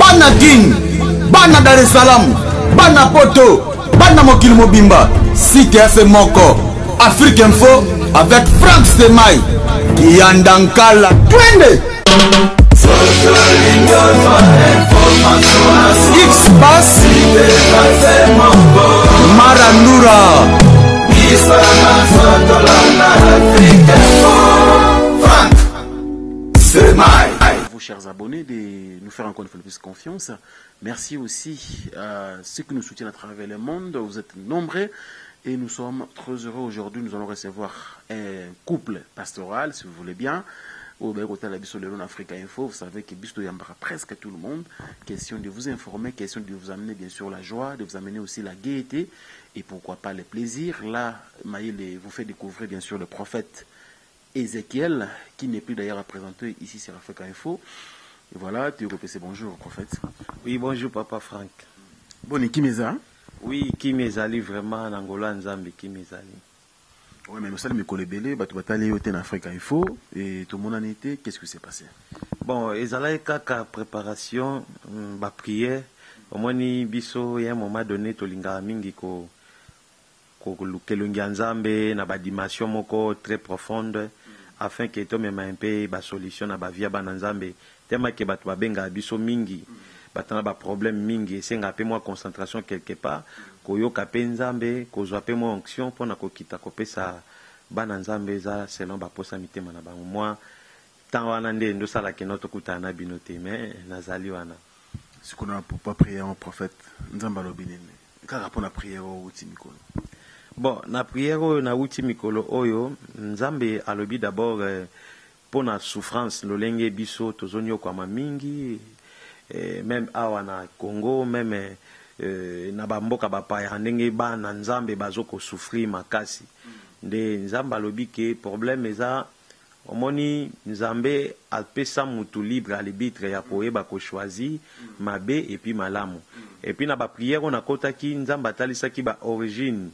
Bana Kin, bana Dar es Salaam, bana Poto, bana mokili mobimba, site ya se moko, Afrique Info avec Franck Semay, Kiyanda Nkala, twende! X Bass Marandura Vous, chers abonnés, de nous faire encore une fois plus confiance. Merci aussi à ceux qui nous soutiennent à travers le monde. Vous êtes nombreux et nous sommes très heureux aujourd'hui. Nous allons recevoir un couple pastoral, si vous voulez bien. Au Africa Info, vous savez que biso toyambaka presque tout le monde. Question de vous informer, question de vous amener bien sûr la joie, de vous amener aussi la gaieté et pourquoi pas le plaisir. Là, Maïl vous fait découvrir bien sûr le prophète Ézéchiel, qui n'est plus d'ailleurs à présenter ici sur Africa Info. Et voilà, tu repèse bonjour, prophète. Oui, bonjour, papa Franck. Bon, kimia eza? Oui, kimia ezali vraiment na ngolu Nzambe kimia ezali. Oui, mais nous sommes mikolo ebele, bato batali yo te na Africa Info et tout le monde en était. Qu'est-ce qui s'est passé? Bon, ezalaki kaka préparation, ba prière. Omoni biso ya un moment donné tolingaka mingi ko koluka elongi ya Nzambe na ba dimension moko très profonde afin que tomema un peu ba solution na ba vie ya bana Nzambe. Tellement que bato babengaka biso mingi, bato na ba problème mingi, esengaka mpe mwa concentration quelque part, koyoka mpe Nzambe, kozwa mpe mwa onction mpona kokita kopesa bana Nzambe eza selon baposa mitema na bango. Mwa temps wana nde ndosalaka no tokutana na bino te, mais nazali wana. Sikoyo na pa prière, prophète, Nzambe alobi nini kaka mpona prière oyo outi mikolo? Bon, na prière oyo nauti mikolo oyo, Nzambe alobi d'abord mpona souffrance lolenge biso tozonyokwama mingi, même awa na Congo, même na bamboka bapaya, ndenge bana Nzambe bazokosouffrir makasi. Nde Nzambe alobi ke problème eza, omoni, Nzambe apesa mutu libre arbitre ya koyeba kochoisir mabe et puis malamu. Et puis na baprière oyo nakotaki, Nzambe atalisaki baorigine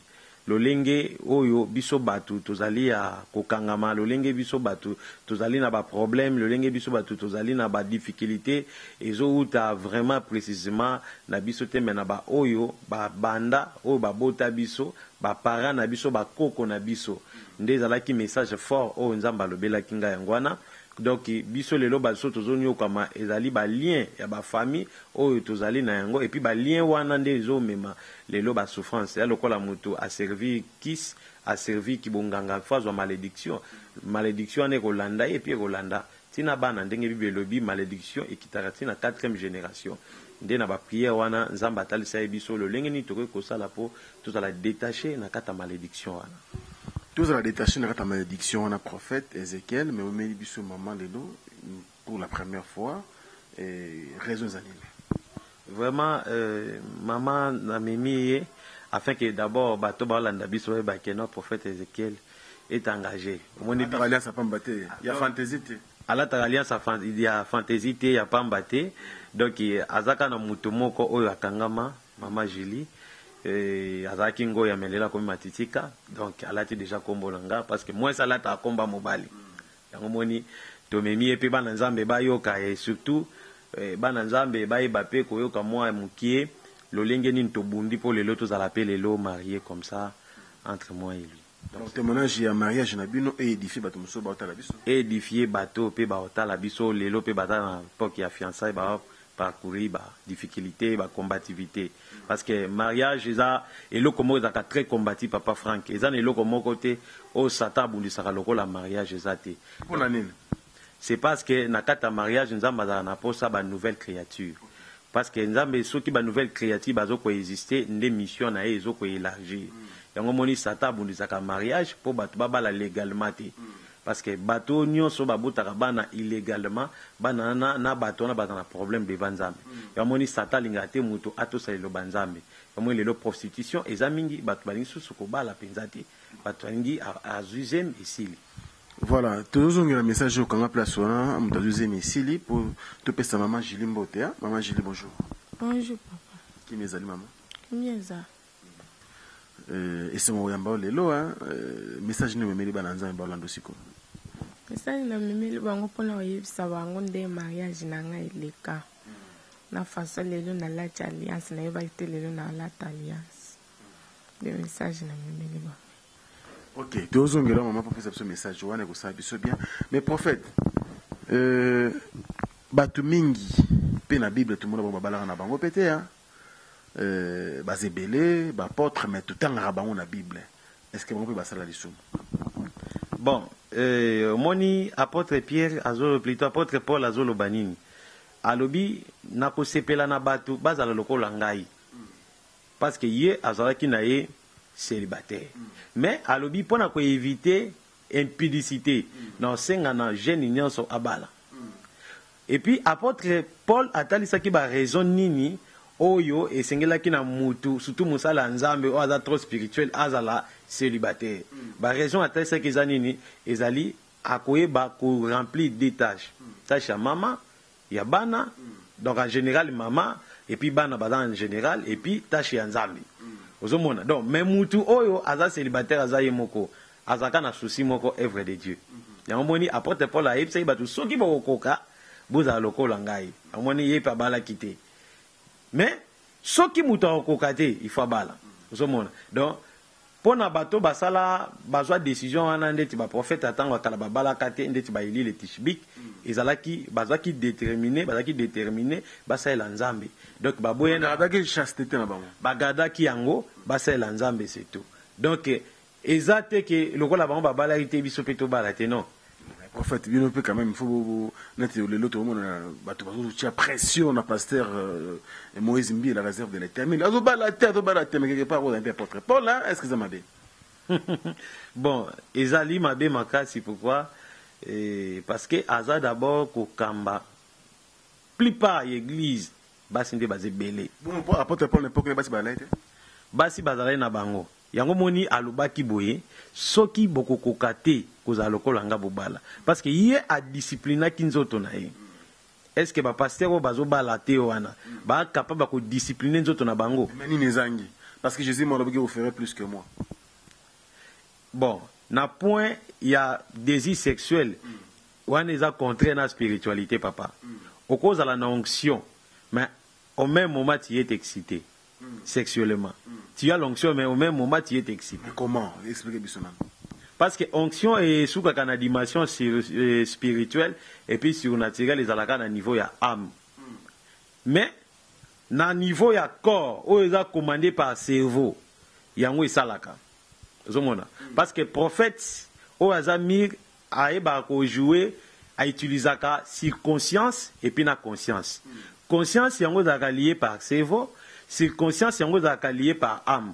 lolenge oyo biso bato tozali ya kokangama, lolenge biso bato tozali na baproblème, lolenge biso bato tozali na badifficulté, ezowuta vraiment précisément na biso te, mais na baoyo babanda oyo babota biso, baparent na biso, bakoko na biso. Nde ezalaki message fort oyo Nzambe alobelaki ngai yango wana. Donc biso lelo baso tozonyokama ezali balien ya bafamille oyo tozali na yango, et puis balien wana nde ezomema lelo basouffrance. Ya lokola moto aservi kisi, aservi kibonganga, fo azwa malédiction. Malédiction wana ekolanda ye, et puis ekolanda ntina bana. Ndenge Bible elobi, malédiction ekitaka ntina 4e génération. Nde na baprière wana Nzambe atalisa ye biso lolenge nini tokoki kosala mpo tozala détaché na kati ya malédiction wana. Tozala détaché na kati ya malédiction wana, prophète Ézéchiel, mais omeli biso mama lelo pour la première fois, et raison eza nini? Vraiment, mama namemi ye afin que d'abord bato balanda biso bayeba ke no prophète Ézéchiel est engagé. Omoni, alliance ya pamba te, ya fantaisie te. Alataka alliance ya fantaisie te, ya pamba te. Donc aza kaka na moto moko oyo akangama, mama Julie. Azalaki ngo ya melela akomi matitika. Donc alati déjà kombo na nga parce que mwasi alataka komba mobali. Yango moni tomemi ye mpe bana Nzambe bayoka, et surtout bana Nzambe bayeba mpe koyoka mwa mokie lolenge nini tobundi mpo lelo tozala mpe lelo marié comme ça entre moi et lui. Donc témoignage ya mariage na bino eédifie bato mosusu baotala biso. Édifie bato mpe baotala biso lelo mpe baza na époque ya fiançailles, ba parcourir badifficulté, bacombativité, parce que mariage eza eloko moko ezalaka très combattu. Papa Frank, eza na eloko moko te oyo Satan abundisaka lokola mariage, eza te. Mpona nini? C'est parce que na kati ya mariage, Nzambe azalaka na posa banouvelle créature, parce que Nzambe, soki banouvelle créature bazokoexiste, nde mission na ye ezokoélargir. Yango moni Satan abundisaka mariage mpo bato babala légalement te, parce que bato nyonso babotaka bana illégalement, bana na, na bato wana baza na problème devant Nzambe. Yango moni Satan alingaka te moto atosa liloba Nzambe. Yango lelo prostitution eza mingi, bato balingi susu kobala mpenza te, bato balingi azwi zemi, esili. Voilà, tozozongela message oyo. Okanga place wana, moto azwi zemi, esili, mpo topesa mama Julie mbote. Mama Julie, bonjour. Bonjour, papa. Kimia ezali, mama? Kimia eza. Esengo koyamba yo lelo. Message nini omemeli bana Nzambe baolanda sikoyo? Message namemeli bango mpona koyebisa bango nde mariage na ngai eleka. Na façon lelo nalati alliance, nayebaki te lelo nalata alliance. Nde message namemeli bango. Ok, tozongela mama po pesa biso message wana ekosala biso bien. Mais prophète, bato mingi mpe na Bible tomona bango babalaka na bango mpe te hein. Baza ebele ba apôtre mais totangaka bango na Bible. Est-ce que bango mpe basala lisumu? Bon, omoni apôtre Pierre azolo plutôt apôtre Paul azoloba nini? Alobi nakosepela na bato bazala lokola ngai. Parce que ye azalaki na ye célibataire. Mais alobi pona ko éviter impudicité na osenga na jeune nyonso abala. Et puis apôtre Paul atalisaki ba raison nini oyo esengelaki na mutu surtout mosala ya Nzambe oyo aza trop spirituel azala célibataire. Ba raison atalisaki eza nini? Ezali akoyeba ko remplir deux tâches. Tâche ya mama, ya bana, donc en général mama et puis bana baza en général et puis tâche ya Nzambe. Ozomona donc mais mutu oyo aza célibataire aza ye moko azalaka na souci moko œuvre de Dieu. Yango moni apôtre Paul ayebisaki bato soki bokokoka bozala lokola ngai. Amoni ye mpe abalaki te. Mais soki mutu akokoka te il faut abala. Ozomona donc pona bato basala bazwa décision wana ndeti ba prophète ya tango ya kala babalaka te ndeti ba Elie le Tishbik ezalaki bazwaki déterminé, bazalaki déterminé basalela Nzambe. Donc baboye na Bagardaki chasteté na bango. Bagardaki yango basalela Nzambe, c'est tout. Donc eza te ke lokola bango babalaki te biso pe tobala te, non. Prophète, bino pe quand même il faut bo neti lelo tomona bato bazotia pression na pasteur Moïse Mbiye, la réserve de l'Éternel. Azobala te, azobala te, mais quelque part oza mpe apôtre Paul, hein, est-ce que eza mabe? Bon, ezali mabe makasi. Pourquoi? Parce que aza d'abord kokamba plupart ya église basi nde baza ebele. Bon, po apôtre Paul n'époque basi bazalaki te? Basi bazalaki na bango. Yango moni alobaki boye soki bokokoka te kozala lokola nga bobala, parce que ye adisciplinaki nzoto na ye. Est-ce que ba pasteur oyo bazobala te wana ba capable ya kodiscipliner nzoto na bango? Mais nini ezangi? Parce que Jésus m'a dit que vous ferez plus que moi. Bon, na point ya désir sexuel wana eza contraire na spiritualité, papa. Okozala na onction mais au même moment tu es excité sexuellement. Tu as l'onction mais au même moment tu es excité. Mais comment? Expliquez biso nanu. Parce que onction esukaka na dimension spirituelle et puis surnaturelle, ezalaka na niveau ya âme. Mais na niveau ya corps oyo eza commandé par cerveau, yango esalaka. Ozomona? Parce que prophète oyo aza mûr ayebaka kojouer, autilisaka circonscience et puis na conscience. Conscience yango ezalaka lié par cerveau, circonscience yango ezalaka lié par âme.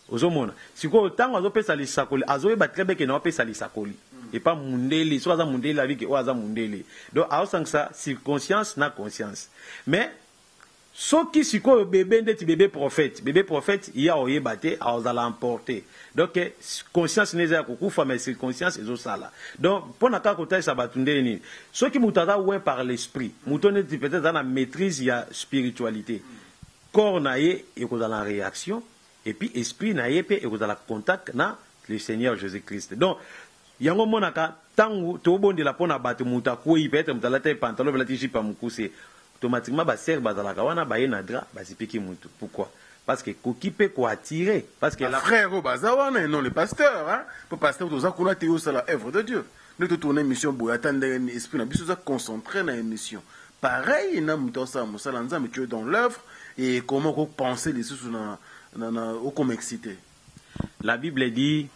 Ozomona sikoyo ntango azopesa lisakoli, azoyeba très bien ke na opesa lisakoli epa mundele. Soki aza mundele, abiki oyo aza mundele, donc aosangisa circonscience na conscience. Mais soki sikoyo bébé ndeti bébé prophète, bébé prophète ye aoyeba te, aozala emporté. Donc conscience ne eza ya kokufa, mais circonscience ezosala. Donc mpo na kaka kotalisa bato ndenge nini soki moto aza oint par l'esprit, moto neti peut-être aza na maîtrise ya spiritualité, corps na ye ekozala en réaction et puis esprit na ye mpe ekozala contact na le Seigneur Jésus Christ. Donc yango monaka ntango tobondela mpo na bato, moto akwei, peut-être moto alati pantalon, alati jupe ya mokuse, automatiquement basere bazalaka wana, baye na drap, bazipiki motu. Pourquoi? Parce que koki mpe koattirer, parce que la frère oyo baza wana et non le pasteur, hein? Po pasteur toza kuna te, osala œuvre de Dieu nde totourne émission boye, ata ndenge esprit na biso oza concentré na émission. Pareil na moto asala mosala Nzambe, tu es dans l'œuvre et comment kopenser lisusu na okoma excité? La Bible dit: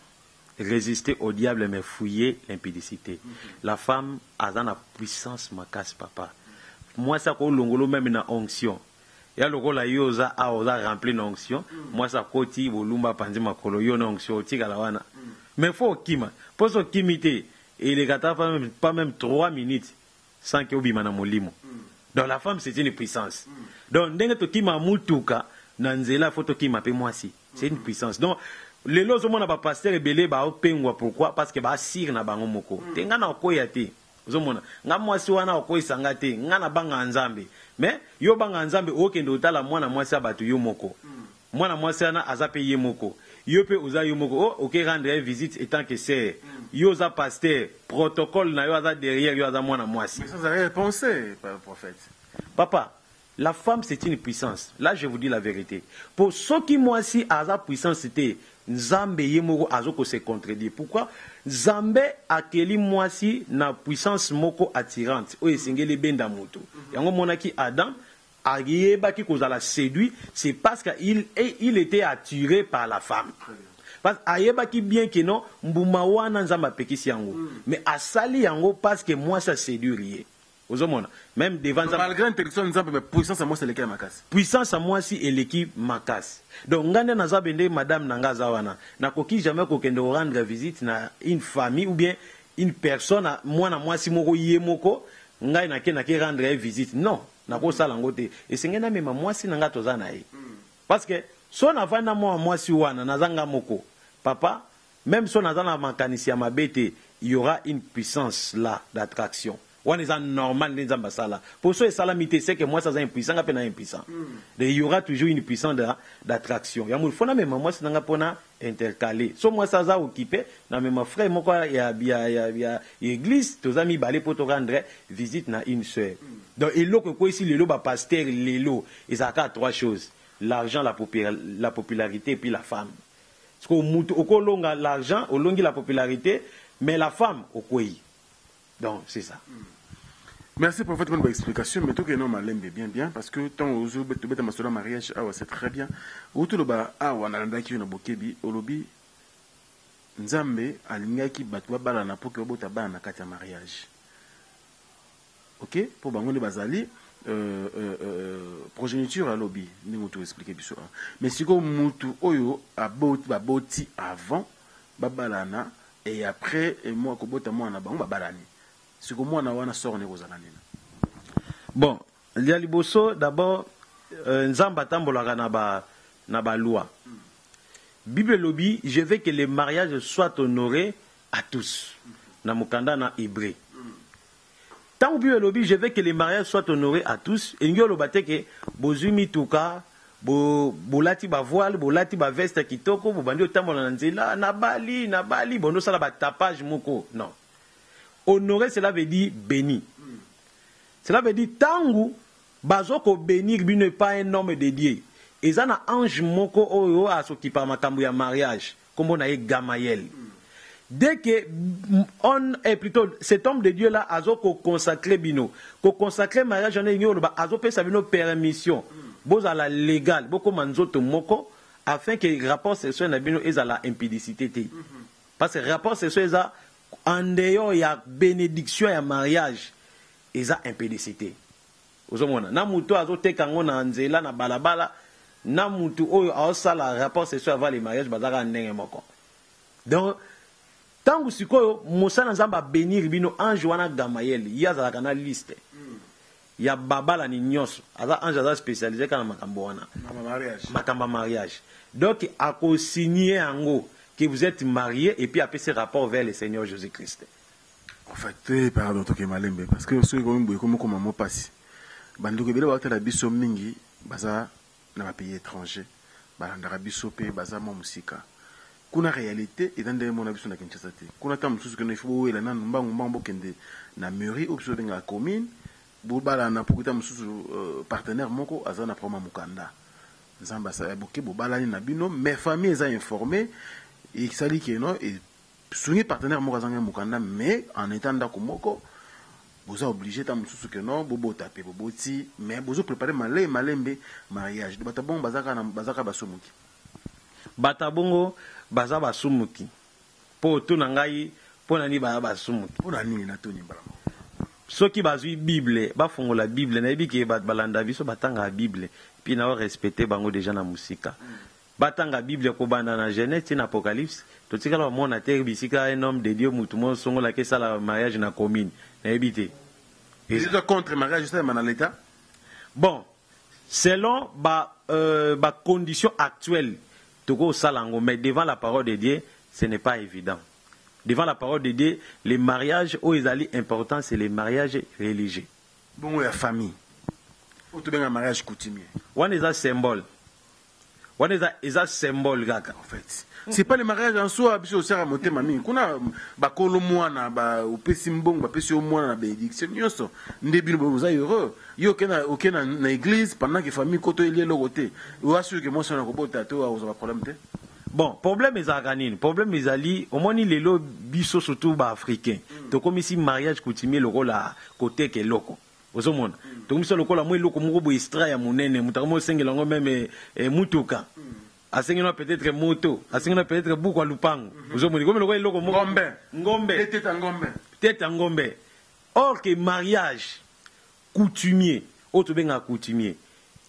résister au diable mais fuyez l'impudicité. La femme aza na puissance makasi, papa. Mwasi akolongolo même na onction ya lokola yo oza awa, oza rempli na onction, mwasi akoti bolumba, apanzi makolo, yo na onction otikala wana. Mais faut okima, mpo so okimi te, eleka ta pas même 3 minutes sans ke obima na molimo. Donc la femme, c'est une puissance. Donc ndenge tokima mutuka na nzela, faut tokima mpe mwasi, c'est une puissance. Donc lelo ozomona bapasteur ebele baopengwa. Pourquoi? Parce que baasire na bango moko te. Nga na okoya te, ozomona nga mwasi wana okoyisa nga te, nga na banga Nzambe. Mais yo banga Nzambe, okende otala mwana mwasi ya bato yo moko, mwana mwasi wana aza mpe ye moko, yo mpe oza yo moko. Oh, oke rendre ye visite étant que sœur, yo oza pasteur, protocole na yo aza derrière yo, aza mwana mwasi. Mais sans arrière-pensée, prophète. Papa. La femme, c'est une puissance. Là, je vous dis la vérité. Pour soki mwasi aza puissance te, Nzambe ye moko azo ko se contredire. Pourquoi? Nzambe akeli mwasi na puissance moko attirante oyo esengeli ebenda moto. Yango monaki Adam ayebaki kozala séduit, c'est parce qu'il il était attiré par la femme. Parce ayebaki bien que non, mbuma wana Nzambe apekisi yango. Mais asali yango parce que mwasi a séduire ye. Ozomona même devant Nzambe. Malgré interdiction Nzambe, mais puissance ya mwasi eleki ya makasi. Puissance ya mwasi eleki makasi. Donc nga nde naza bende, madame na nga aza wana, nakoki jamais kokende korendre visite na une famille ou bien une personne, mwana mwasi moko ye moko, ngai nake rendre ye visite. Non, nakosala yango te. Esengeli namema mwasi na nga, toza na ye, parce que so navandi na mwana mwasi wana, naza nga moko, papa, même so naza na makanisi ya mabe te, il y aura une puissance là d'attraction. Wana eza normal nde Nzambe asala. Po so esalami te, c'est que mwasi aza impuissant, nga mpe na impuissant. Donc il y aura toujours une puissance d'attraction. Yango fo namema mwasi na nga mpona intercaler. So mwasi aza occupé, namema frère moko ya église, toza mibale mpo torendre visite na une sœur. Donc eloko ekweyisi lelo bapasteur lelo ezalaka trois choses: l'argent, la popularité et puis la femme. Parce que mutu okolonga l'argent, olongi la popularité, mais la femme, okwei. Donc c'est ça. Merci, prophète, pour l'explication. Mais tout que non, malembe bien bien, parce que tant aux tobeta masolo mariage awa, c'est très bien. Outoloba awa nalandaki na bokebi olobi Nzambe alingaki bato babalana po ke babota bana na kati ya mariage. OK, po bango nde bazali progéniture, alobi ndenge oto expliquer biso awa. Mais sikoyo mutu oyo aboti, baboti avant babalana et après mwa kobota mwana na bango, babalani, siko mwana wana sort ne kozala nini? Bon, ya liboso d'abord, Nzambe atambolaka na baloi. Bible elobi: "Je veux que le mariage soit honoré à tous", na mokanda na Hébreu. Ntango Bible elobi: "Je veux que le mariage soit honoré à tous", elingi oloba te ke bozwi mituka, bolati bavoile, bolati baveste ya kitoko, bobandi otambola na nzela, nabali, nabali, bondi osala batapage moko. Non, honoré, cela veut dire béni. Cela veut dire ntango bazo kobénir bino epai un homme de Dieu, eza na ange moko oyo asokipaka makambo ya mariage, nkombo na ye Gamayel. Dès que on est plutôt cet homme de Dieu là azo koconsacrer bino, koconsacrer mariage wana elingi oloba azopesa bino permission bozala légal, bokóma nzoto moko, afin que rapport sexuel na bino ezala impudicité te, parce que rapport sexuel eza en dehors ya bénédiction ya mariage, eza impudicité. Ozomona na motu azoteka yango na nzela, na balabala, na mutu oyo aosala rapport sexuel avant le mariage, bazalaka ndenge moko. Donc ntango sikoyo mosala Nzambe abénir bino, ange wana Gamayel, ye azalaka na liste ya babalani nyonso. Aza ange, aza spécialisé kaka na makambo wana, makambo ya mariage. Donc akosigne yango que vous êtes marié et puis apesi rapport vers le Seigneur Jésus Christ. En fait te, pardon, toke malembe, parce que soki komi boye, komi okoma mo mpasi. Bandeko ebele baotala biso mingi, baza na bapays étranger, balandaka biso mpe baza mwa mosika kuna. Réalité eza ndenge mona biso na Kinshasa te. Kuna ta mosusu kende, ifo bowela nanu mbangu mbangu, bokende na mairie oyo biso obengaka commune, bobalana, mpo kita mosusu partenaire moko aza na problème ya mokanda. Nzambe asala, boke, bobalani na bino, mais famille eza informé, esali ke no esungi partenaire moko azangi mokanda, mais en étant ndako moko, boza obligé ta mosusu ke no bobota mpe boboti, mais bozoprépare malembe malembe mariage. Bato bongo bazaka basumuki? Bato bongo baza basumuki, mpo otuna ngai mpo na nini baza basumuki? Mpo na nini? Natuni mbala moko. Soki bazwi Bible, bafongola Bible, nayebi ke bato balanda biso batangaka Bible, mpi na orespecte bango deja na mosika. Batanga Bible kobanda na Genèse ti na Apocalypse, totikala bamona te bisika un homme de Dieu, mutu moko songolaki esala mariage na commune. Nayebi te. Eza contre mariage esalema na l'État? Bon, selon ba condition actuelle, tokosala yango, mais devant la parole de Dieu, ce n'est pas évident. Devant la parole de Dieu, le mariage oyo ezali important, c'est le mariage religieux. Bongo ya famille oyo tobenga mariage coutumier? Wana eza symbole. Wana eza, eza symbole kaka. En fait, c'est pas le mariage en soi. Biso osala motema mingi kuna, bakolo mwana ba opesi mbongo, bapesi yo mwana na bénédiction nyonso, nde bino boza heureux. Yo oke na église pendant que famille koto elie eloko te. Oassurer que mwasi wana kobota te, akozwa baproblème te? Bon, problème ezalaka nini? Problème ezali, omoni, lelo biso, surtout baafricain, tokomisi mariage coutumier lokola koteka eloko. Ozomona, tokomisi lokola mwa eloko moko boye extra ya monene. Moto akomi osengela yango même mutuka, asengeli na peut-être moto, asengeli na peut-être buku ya lupango. Ozomona, ekomi lokola eloko moko. Ngombe. Ngombe. Eteta ngombe. Tete ya ngombe. Or que mariage coutumier oyo tobengaka coutumier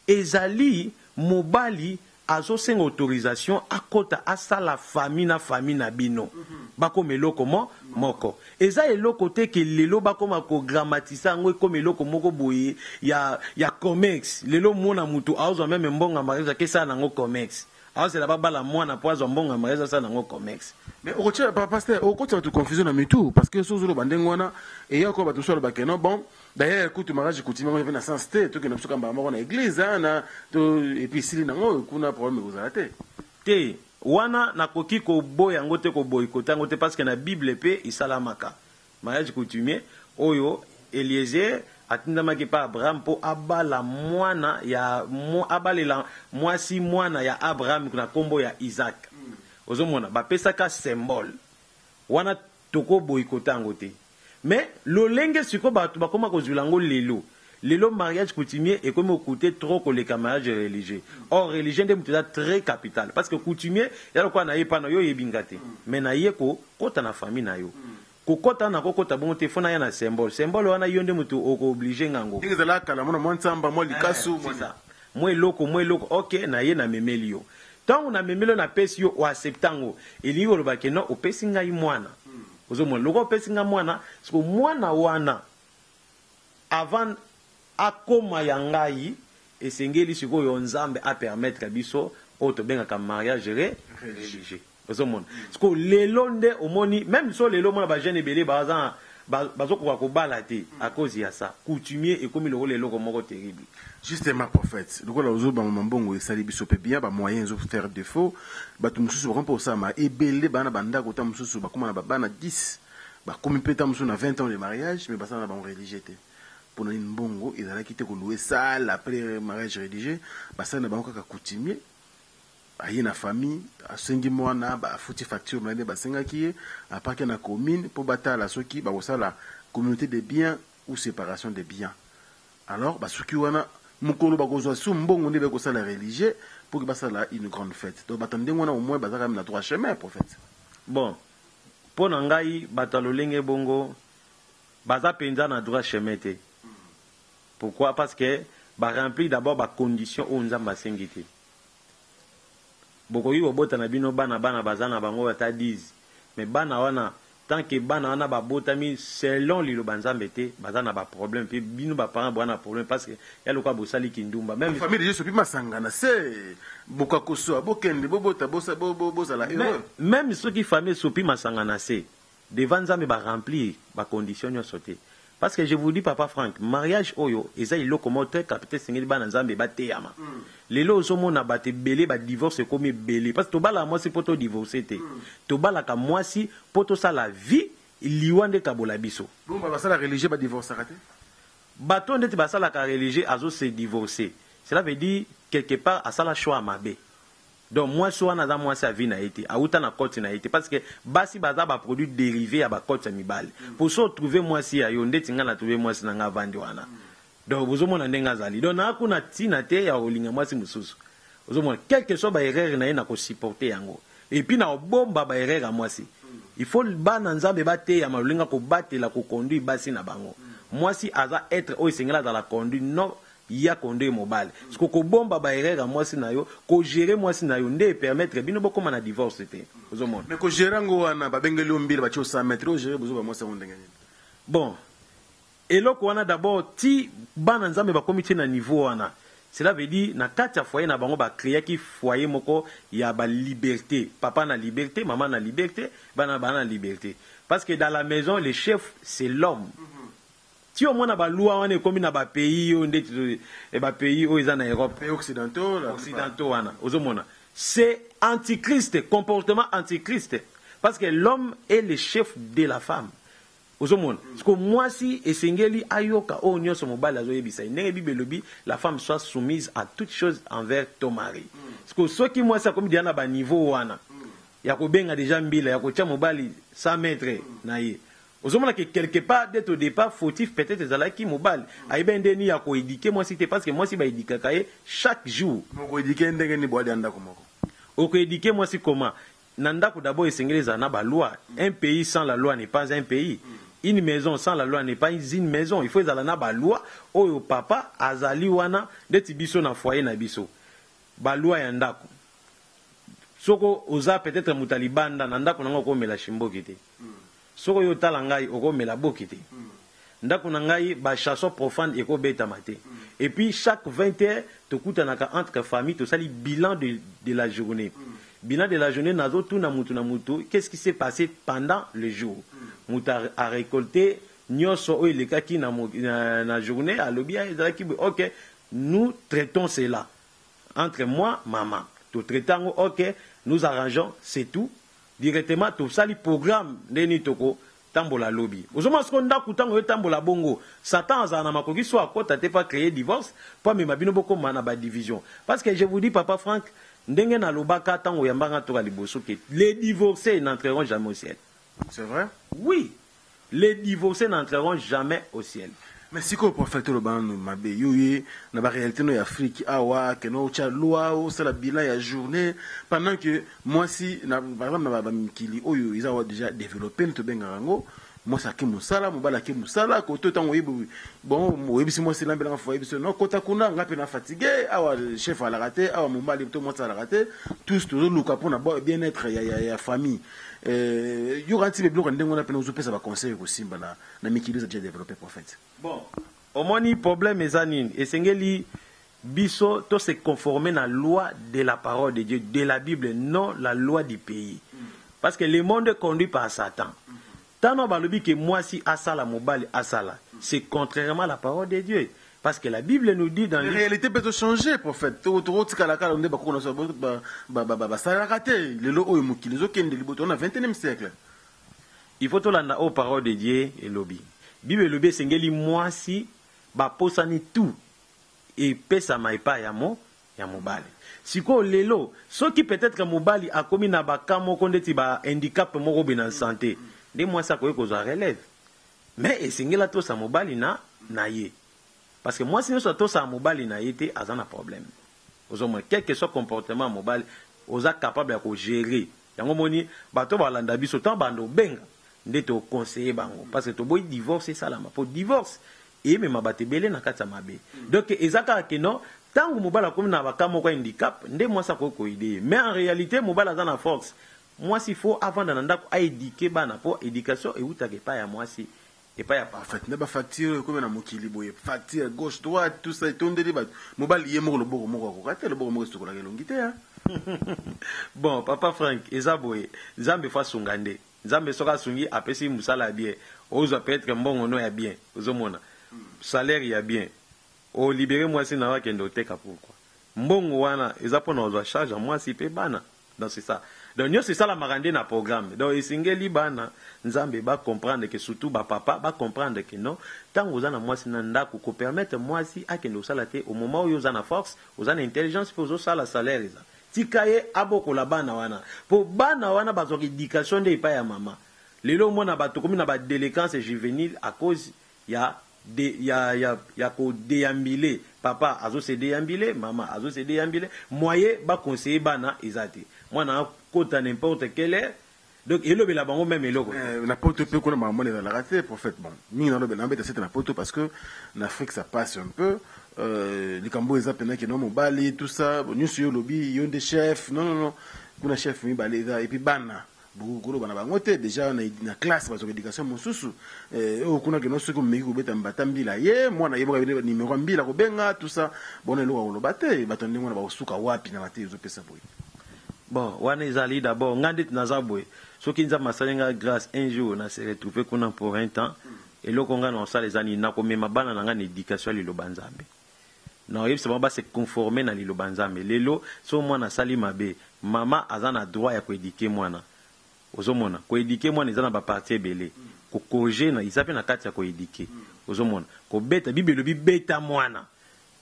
ezali mobali azosenga autorisation akota, asala famille na famille na bino, bakoma eloko moko. Eza eloko te ke lelo bakoma kodramatiser yango, ekoma eloko moko boye ya commerce. Lelo mona mutu aozwa même mbongo ya mariage, akesala nango commerce, aozela babala mwana mpo azwa mbongo ya mariage, asala nango commerce. Mais okotia, pasteur, okotia bato confusion na mitu, parce que soki ozoloba ndenge wana, eya ko bato mosusu alobake: non, bon, d'ailleurs kutu mariage coutumier yango mpe na sens te, tokende biso kambaka moko na église, hein, na to et puis esili nango kuna, problème ekozala te. Te, wana nakoki koboya yango te, koboyikote yango te, parce que na Bible mpe esalamaka mariage coutumier oyo Eliezer atindamaki mpa Abraham mpo abala mwana ya abalela mwasi mwana ya Abraham na nkombo ya Isaac. Ozomona, bapesaka symbole wana, tokoboyikote yango te. Mais lolenge sikoyo bato bakóma kozwila yango lelo, lelo mariage coutumier ekomi kocoûter trop koleka mariage religieux. Or religieux nde moto eza très capital, parce que coutumier ya lokola na ye pana yo oyebi nga te, mais na ye kokɔta na famille na yo, kokɔta na kokɔta bongo te, fo na ya na symbole. Symbole wana, yo nde moto okoobliger ngango. Ndenge ezalaka kala, mona mwa ntsamba, mwa likasu. C'est ça. Mwa eloko, mwa eloko, ok, na ye namemeli yo. Ntango namemeli yo, napesi yo, oaccepter yango, elingi koloba ke non, opesi ngai mwana. Ozomona, lokola opesi ngai mwana, siko mwana wana avant akóma ya ngai, esengeli sikoyo Nzambe apermettre biso oyo tobengaka mariage religieux. Ozomona, siko lelo nde omoni même so lelo omona bajeune ebele baza bazokoka kobala te à cause ya ça. Coutumier ekomi lokola eloko moko terrible. Justement, prophète, lokola ozobama mbongo esali biso mpe bien, bamoyen ezofaire défaut. Bato mosusu bakomi mpe kosalama ebele bana bandako, ta mosusu bakóma na babana 10, bakomi mpe ta mosusu na 20 ans de mariage, mais basala na bango religieux te. Mpona nini? Mbongo ezalaki te kolouer salle après mariage religieux. Basala na bango kaka coutumier, aye na famille, asengi mwana, afuti facture na nde basengaki ye, apaki na commune mpo batala soki bakosala communauté de biens ou séparation de biens. Alors basuki wana, mokolo bakozwa su mbongo nde bakosala religieux pour que basala une grande fête. Donc bato ndenge wana, au moins baza quand même na droit chemin, prophète? Bon, mpo na ngai, bato ya lolenge bongo baza mpenza na droit chemin te. Pourquoi? Parce que baremplir d'abord bacondition oyo Nzambe asengi te. Bokoki kobota na bino bana, bana baza na bango ata 10, mais bana wana, tant que bana wana babotami selon liloba Nzambe te, baza na baproblème. Mpe bino baparent boza na problème, parce que ya lokola bosaliki ndumba même. Famille de Yesu mpe masanga na se bokakosoa, bokende bobota, bozala heureux. Même soki famille esopi masanga na se devant Nzambe, baremplir bacondition nyonso te. Parce que je vous dis, papa Frank, mariage oyo eza eloko moko très capital, esengeli bana Nzambe bateyama. Lelo ozomona bato ebele badivorce ekomi ebele, parce que tobalaka mwasi mpo todivorce te. Tobalaka mwasi mpo tosala vie, liwa nde kabola biso. Bongo basala religieux badivorçaka te? Bato ndeti basalaka religieux azo se divorcer, cela veut dire quelque part asala choix ya mabe. Donc mwasi wana aza mwasi ya vie na ye te, awuta na côté na ye te, parce que basi baza baproduit dérivé ya bakote ya mibale. Po so otrouver mwasi ya yo, ndeti ngai na trouve mwasi na ngai avandi wana, donc bozomona ndenge azali, donc naa kuna ntina te ya kolinga mwasi mosusu. Ozomona, quelque soit baerreur na ye, na kosupporter yango et puis na kobomba baerreur ya mwasi. Il faut bana Nzambe bateyama lolinga kobatela, koconduire basi na bango. Mwasi aza être oyo esengeli azala conduit, non ya conduire mobali. Parce que kobomba baerreur ya mwasi na yo, kogérer mwasi na yo nde epermettre bino bokóma na divorce te. Ozomona? Mais kogérer yango wana, babengeli yo mbila, batie 100 mètre, ogérer bozoba mwasi yango ndenge nini? Bon, eloko wana d'abord, ti bana Nzambe bakomi ti na niveau wana, cela veut dire na kati ya foyer na bango bacréaki foyer moko ya baliberté: papa na liberté, mama na liberté, bana bana na liberté. Parce que dans la maison, le chef, c'est l'homme. Ti omona baloi wana ekomi na bapays oyo ndeti bapays oyo eza na Europe. Pays occidentaux. Occidentaux wana, ozomona. C'est antichrist, comportement antichrist. Parce que l'homme est le chef de la femme. Ozomona siko mwasi esengeli ayoka oyo nyonso mobali azoyebisa ye. Ndenge Bible elobi, la femme soit soumise à toute chose envers ton mari. Siko soki mwasi akomi deja na ba niveau wana ya kobenga deja mbila ya kotia mobali 100 mètres na ye, ozomona ke quelque part dès au départ fautif peut-être ezalaki mobali, ayebi ndenge nini ya koéduquer mwasi te, parce que mwasi baéduquaka ye chaque jour. Mokoéduquer ndenge nini boadi ya ndako moko? Okoéduquer mwasi comment na ndako? D'abord esengeli ezala na baloi. Un pays sans la loi n'est pas un pays, une maison sans la loi n'est pas une maison. Il faut ezala na baloi oyo papa azali wana. Ndeti biso na foyer na biso, baloi ya ndako, soko oza peut-être moto ya libanda na ndako nango, okomela shimboki te. Soki oyo otala ngai, okomela boki te. Ndako na ngai, bachanson profane ekobetama te. Et puis chaque 20 heures tokutanaka entre famille, tosali bilan de la journée. Bilan de la journée, nazotuna mutu na mutu qu'est-ce qui s'est passé pendant le jour. Mutu a récolté nyonso oyo elekaki na journée, alobi ezalaki boye. Ok, nous traitons cela entre moi, maman, totraite yango. Ok, nous arrangeons, c'est tout. Directement tosali programme ndenge nini toko tambola lobi. Ozomona siko ndako ntango oyotambola bongo, Satan azala na makoki so akɔta te mpo créer divorce, mpo amema bino bokóma na badivision. Parce que je vous dis, papa Frank, ndenge nalobaka ntango oyambanga toka liboso, ke les divorcés n'entreront jamais au ciel. C'est vrai. Oui, les divorcés n'entreront jamais au ciel. Mais sikoyo, prophète, oloba nanu mabe yo ye na baréalité no ya Afrique awa, keno otya loi, osala bilan ya journée, pendant que mwasi na, par exemple, na bamikili oyo eza wa déjà développé, nde tobengaka yango, mwasi ake mosala, mobali ake mosala koto. Ntango oyebi, bon, oyebisi mwasi lambelanga fo, oyebisi no kota kuna, nga mpe na fatigue awa, chef alaka te awa, mobali to mwasi alaka te, tous tozoluka mpona bien-être ya famille. Yoka nti biloko ya ndenge wana mpena ozopesa baconseil kosimba na mikili eza déjà développé, prophète? Bon, omoni, problème eza nini? Esengeli biso to se conformer na loi de la parole de Dieu, de la Bible, non la loi du pays, parce que le monde est conduit par Satan. Ntango balobi ke mwasi asala, mobali asala, c'est contrairement à la parole de Dieu, parce que la Bible nous dit dans La réalité peut changer, prophète. Tokotikala kaka nde bakoko na biso basalelaka te. Lelo oyo mokili ezokende liboso, na 21e siècle. Il faut tolanda oyo parole de Dieu elobi. Bible elobi esengeli mwasi baposani tout epesama epai ya mobali. Sikoyo lelo, soki peut-être mobali akomi na baka moko ndeti bahandicap moko boye na santé, nde mwasi akoki kozwa relève. Mais esengeli atosa mobali na ye, parce que mwasi nyonso atosaka mobali na ye te aza na problème. Ozomona, quel que soit comportement ya mobali, oza capable ya kogérer yango. Moni bato balanda biso, ntango banda obenga nde toconseiller bango, parce que toboyi divorce esalama, mpo divorce eyemema bato ebele na kati ya mabe. Donc eza kaka ke non, ntango mobali akomi na baka moko ya handicap, nde mwasi akoki koaider ye. Mais en réalité, mobali aza na force, mwasi faut avanda na ndako, aéduquer bana, mpo éducation eutaka epai ya mwasi, epai ya papa. En fait, na bafacture ekomi na mokili boye, facture gauche, droite, tout ça etondeli bato. Mobali ye moko, loboko moko akoka te, loboko moko esukolaka elongi te, hein. Bon, papa Frank, eza boye: Nzambe faut asunga. Nde Nzambe soki asungi, apesi mosala ya bien, ozwa peut-être mbongo no ya bien, ozomona salaire ya bien, olibérer mwasi na yo akende oteka. Pourquoi? Mbongo wana eza mpona ozwa charge ya mwasi mpe bana. Donc c'est ça. Donc nyonso esalamaka nde na programme. Donc esengeli bana Nzambe bacomprendre ke, surtout bapapa bacomprendre ke non, ntango oza na mwasi na ndako, kopermettre mwasi akende kosala te au moment oyo oza na force, oza na intelligence mpe ozosala salaire, eza tika ye abokola bana wana, mpo bana wana bazwaka éducation nde epai ya mama. Lelo omona bato komi na badélinquance juvénile à cause ya kodéambuler. Papa azose déambuler, mama azose déambuler, moyen baconseiller bana eza te. Mwana akota n'importe quelle heure, donc elobela bango même eloko. Na poto mpe kuna makambo ezalaka te, prophète. Bon, mingi nalobela, nabeta sete na poto, parce que na Afrique ça passe un peu. Likambo eza mpena keno mobali, tout ça nyonso yo olobi, yo nde chef. Non, non, non, kuna chef mibale eza. Et puis bana koloba na bango te, déjà na classe bazwaka éducation mosusu. Oyo kuna keno soki omeki kobeta mbata, mbila ye mwana ye moko numéro ya mbila kobenga, tout ça. Bona eloko ya koloba te. Bato ndenge wana bakosuka wapi na bate ezopesa boye? Bon, wana ezali d'abord nga ndeti naza boye, soki Nzambe asali nga grâce, un jour na se retrouve kuna pour un temps, eloko nga na osala eza nini? Nakomema bana na nga na éducation ya liloba Nzambe. Nakoyebisa bango ba se conformer na liloba Nzambe. Lelo soki mwana asali mabe, mama aza na droit ya ko eduquer mwana. Ozo mona? Ko eduquer mwana eza na ba parties ebele. Ko corriger na eza pe na kati ya ko eduquer. Ozo mona? Kobeta, Bible elobi beta mwana.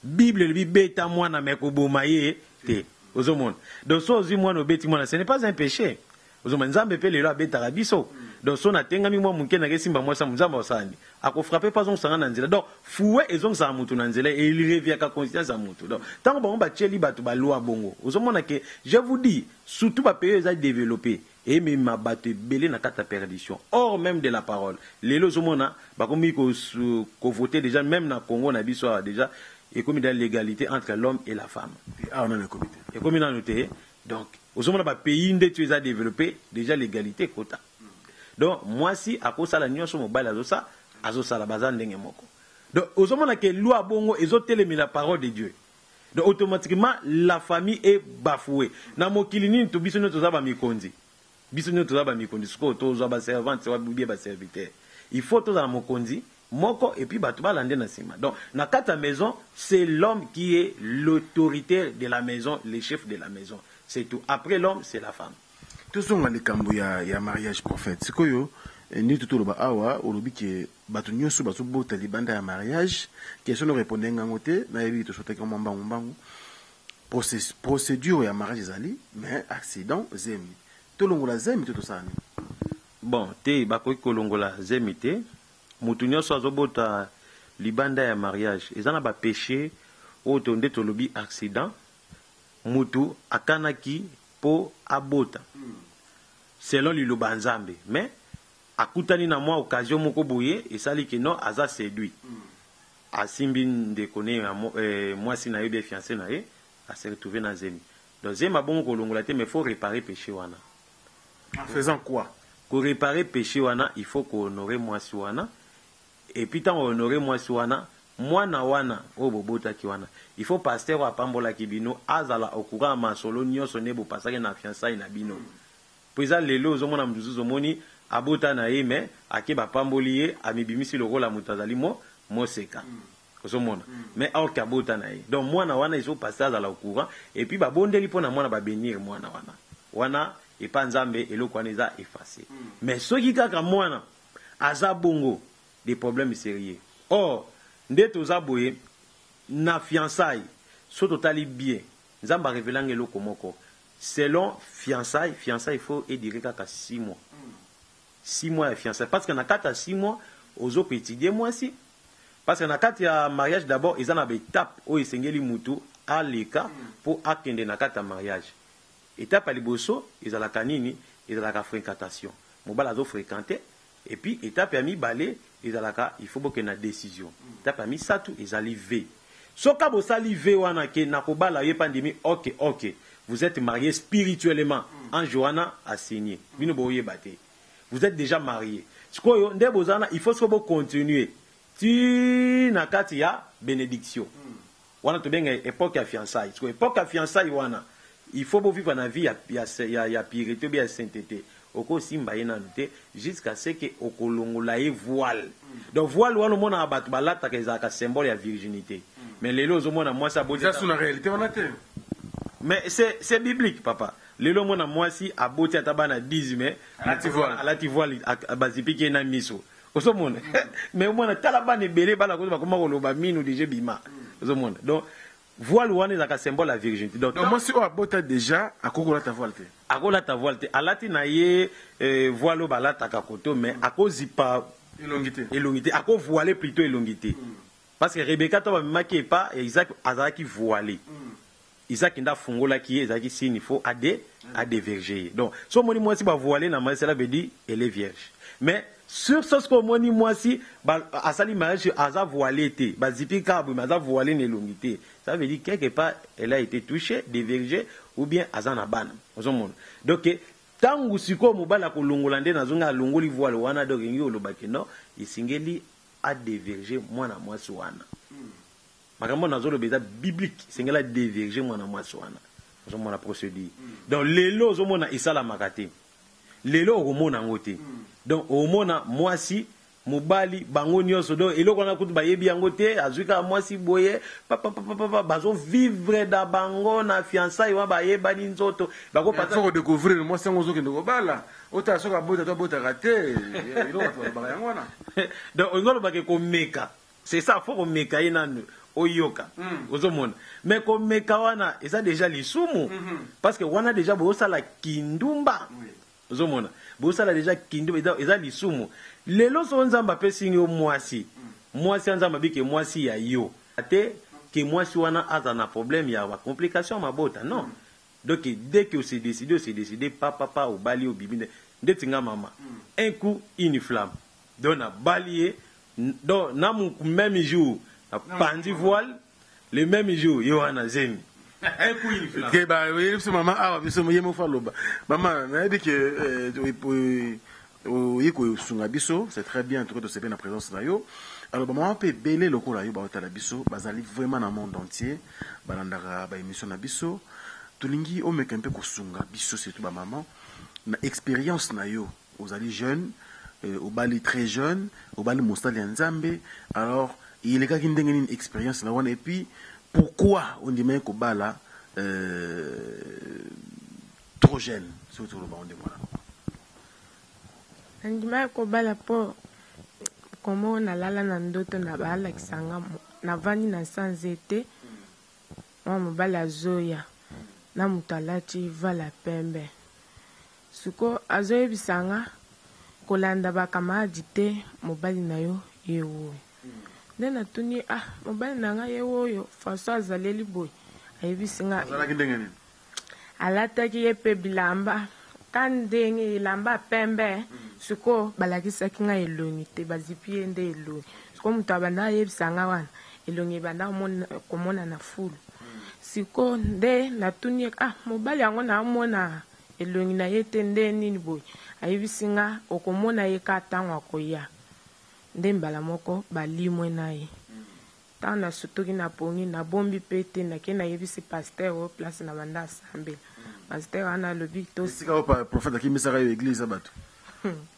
Bible elobi beta mwana mais koboma ye te. Ozo mona? Donc soki ozui mwana obeti mwana ce n'est pas un peche. Ozo mona? Nzambe pe lelo abetaka biso. Donc soki natengami mwa moke nake simba mwasi ya moto, Nzambe akosala nini? Ako frapper po azongisa nga na nzela. Donc fouet ezongisaka moto na nzela et il reviaka conscience ya moto. Donc tango bango batieli bato ba loi bongo, ozo mona que je vous dis surtout ba pays oyo eza developper emema bato ebele na kati ya perdition hors meme de la parole. Lelo ozo mona bakomi ko ko voter dejà meme na Congo na biso awa dejà ekomi dejà l'egalite entre l'homme et la femme. Te awa nanu ekomi te. Ekomi nanu te. Donc ozo mona ba pays ndeti oyo eza developper dejà l'egalite ekota. Donc mwasi akosala nionso mobali azosa azosala baza ndenge moko. Donc ozo mona que loi bongo ezo telemela parole de Dieu. Donc automatiquement la famille est bafouee. Na mokili nini to biso nionso toza ba mikonzi. Biso nionso toza ba mikonzi sikoyo tozwa ba servante ou bien ba serviteur. Il faut tozala mokonzi moko et puis bato balande na sima. Donc na kati ya maison c'est l'homme qui est l'autoritaire de la maison, le chef de la maison. C'est tout. Après l'homme c'est la femme. Tozonga likambo ya, ya mariage prophète. Sikoyo nde toloba awa olobi ke bato nyonso bazobota libanda ya mariage. Question no répondre ngango te, nayebi tosotaki mwa mbangu mbangu. Procédure ya mariage ezali mais accident zemi. Tolongola zemi to tosala nini? Bon, te bakoki kolongola zemi te. Mutu nyonso azobota libanda ya mariage eza na ba péché oyo to nde tolobi accident. Mutu akanaki po abota selon liloba ya Nzambe mais akutani na mwa occasion moko boye esali que non aza seduit asimbi ndeko ne ya mwasi na ye bien fiance na ye a se retrouver na zemi. Donc zemi abongo kolongola te mais faut reparer peche wana. En faisant quoi? Ko reparer peche wana il faut ko honorer mwasi wana. Et puis tango o honorer mwasi wana, mwana wana oyo bobotaki wana, il faut pasteur oyo apambolaki bino azala au courant ya masolo nioso nde bo passaki na fiançailles na bino. Po eza lelo ozo mona mutu mususu omoni abota na ye mais ake bapamboli ye amibimisi lokola mutu azali mo moseka. Ozo mona? Mais or que abota na ye. Donc mwana wana il faut pasteur azala au courant et puis babondeli pona mwana ba benir mwana wana. Wana epa Nzambe eloko wana eza effacer. Mais soki kaka mwana Aza bongo des problèmes serieux or nde toza boye na fiançailles soki totali bien nzambe a revela nga eloko moko selon fiançailles fiançailles il faut e durer kaka 6 mois 6 mois ya fiançailles parce que na kati ya 6 mois ozo ko etudier mwasi parce que na kati ya mariage d'abord eza na ba étape oyo esengeli mutu aleka po akende na kati ya mariage. Etape ya liboso ezalaka nini? Ezalaka frenquatation. Mobali azo frequenter et puis etape ya mibale ezalaka il faut bokende na decision. Etape ya misatu ezali vœu. Soka bosali vœu wana ke nakobala yo epa ndimi ok ok vous etes marie spirituellement ange wana a signe bino boyeba te vous etes dejà marie. Sikoyo nde boza wana il faut sikoyo bo continuer ti na kati ya benediction. Wana tobenga epoque ya fiançailles. Sikoyo epoque ya fiançailles wana il faut bo vivre na vie ya ya ya, ya purite ou bien ya sainteté. Oko simba ye nanu te jusqu'à ce que okolongola ye voile. Donc voile wana omonaka bato balataka ezalaka symbole ya virginité. Mais lelo ozomona mwasi aboti Eza sous na réalité wana te. Mais c'est c'est biblique papa. Lelo omona mwasi aboti ata bana 10 mais alati voile. Alati voile bazipiki ye na miso. Ozomona mais omona tala bana ebele bana kozo bakoma koloba minu deja ebima ozomona donc voile wana ezalaka symbole ya virginité donc Donc mwasi oyo abota déjà akoki kolata voile te. Akolata voile te alati na ye voile oyo balataka koto mais akozipa elongi te. Elongi te ako voile plutôt elongi te parce que Rebecca to bamemaki epa ya Isaac azalaki voile. Isaac nde afungolaki ye ezalaki signe il faut ade a deverger ye donc soki omoni mwasi ba voile na mariage cela veut dire elle est vierge mais sur ce soki omoni mwasi ba asali mariage aza voile te ba zipi kaka boye mais aza voile na elongi te ça veut dire quelque part elle a été touchée deverger ou bien aza na bana ozomona donc tangu sikoyo mobali akolongola nde nazongi alongoli voile wana donc elingi koloba ke non esengeli a deverger mwana mwasi wana. Makambo nazo loba eza biblique, esengeli a devierger mwana mwasi wana. Ozo mona procedure. Donc lelo ozo mona esalamaka te. Lelo okomona yango te. Donc omona mwasi Mobali bango nionso donc eloko wana kutu bayebi yango te azui kaka mwasi boye papapapapa bazo vivre na bango na fiançailles wana bayebani nzoto bako Mais faut ko découvrir mwasi yango ozokende kobala otala soki abota to abotaka te eloko bato balobaka yango wana. Donc olingi oloba ke komeka c'est ça faut komeka ye nanu oyoka ozomona mais komeka wana eza dejà lisumu parce que wana dejà bozosala kindumba. Ozo mona? Bosala dejà kindumba eza, eza lisumu. Lelo soki Nzambe apesi yo mwasi, mwasi ya Nzambe abi ke mwasi ya yo te ke mwasi wana azala na problème ya ba complication ya mabota non. Donc dès que ose decider ose decider pa pa pa obali obimi nde ndeti nga mama un coup une flamme donc na bali ye donc na meme jour na panzi voile. Le meme jour ye wana zemi. Un coup une flamme. Ke ba oyeli biso mama awa biso ye moko aloba. Mama nayebi ke oye kosunga biso, c'est très bien en tout cas tosepeli na présence na yo. Alors ba mama pe ebele lokola yo baotala biso bazali vraiment na monde entier balandaka ba émission na biso. Tolingi omeka mpe kosunga biso surtout ba maman na expérience na yo. Ozali jeune, obali très jeune, obali mosali ya Nzambe, alors elekaki ndenge nini experience na wana et puis pourquoi ondimaki kobala trop jeune soki toloba ngo ndenge wana? Nandimaki kobala po komo nalala na ndoto na balakisa nga navandi na nsa nzete mwa mobali azoya na moto alati vala pembe. Sikoyo azoyebisa nga kolanda ba camarade te mobali na yo ye oyo. Nde natuni ye ah mobali na nga ye oyo façon azaleli boye ayebisi nga. Azalaki ndenge nini? Alataki ye pe bilamba ka ndenge elamba ya pembe sikoyo balakisaki nga elongi te bazipi ye nde elongi sikoyo moto abanda ayebisa nga wana elongi ebanda komonana fulu sikoyo nde natuni ye ah mobali yango naomona Elongi na ye te nde nini boye? Ayebisi nga okomona ye ka tango akoya. Nde mbala moko balimwe na ye. Tango nasutuki na pongi, nabombi pe te, nake nayebisi pasteur oyo place na banda asambela. Pasteur wana alobi to. Esika oyo prophète akimisaka yo eglise ya batu.